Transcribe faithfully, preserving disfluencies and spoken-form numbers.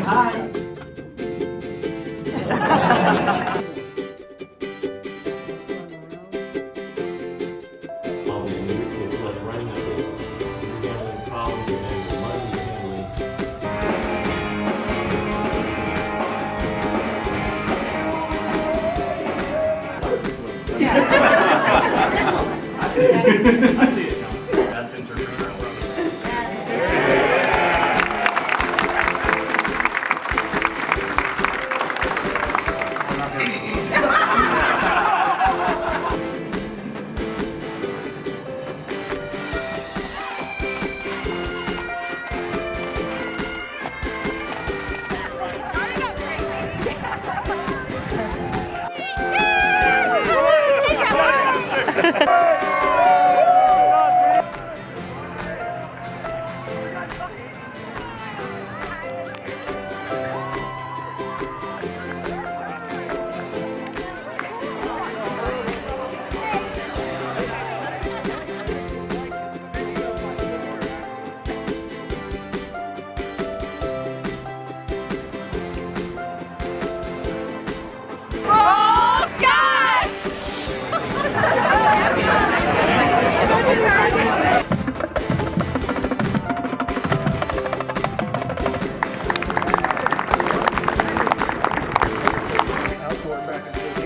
Hi. Probably a new, it's like running a business. You're handling problems, you're handling money, you're handling That's entrepreneurial. Roll Scotch! Outdoor track and field.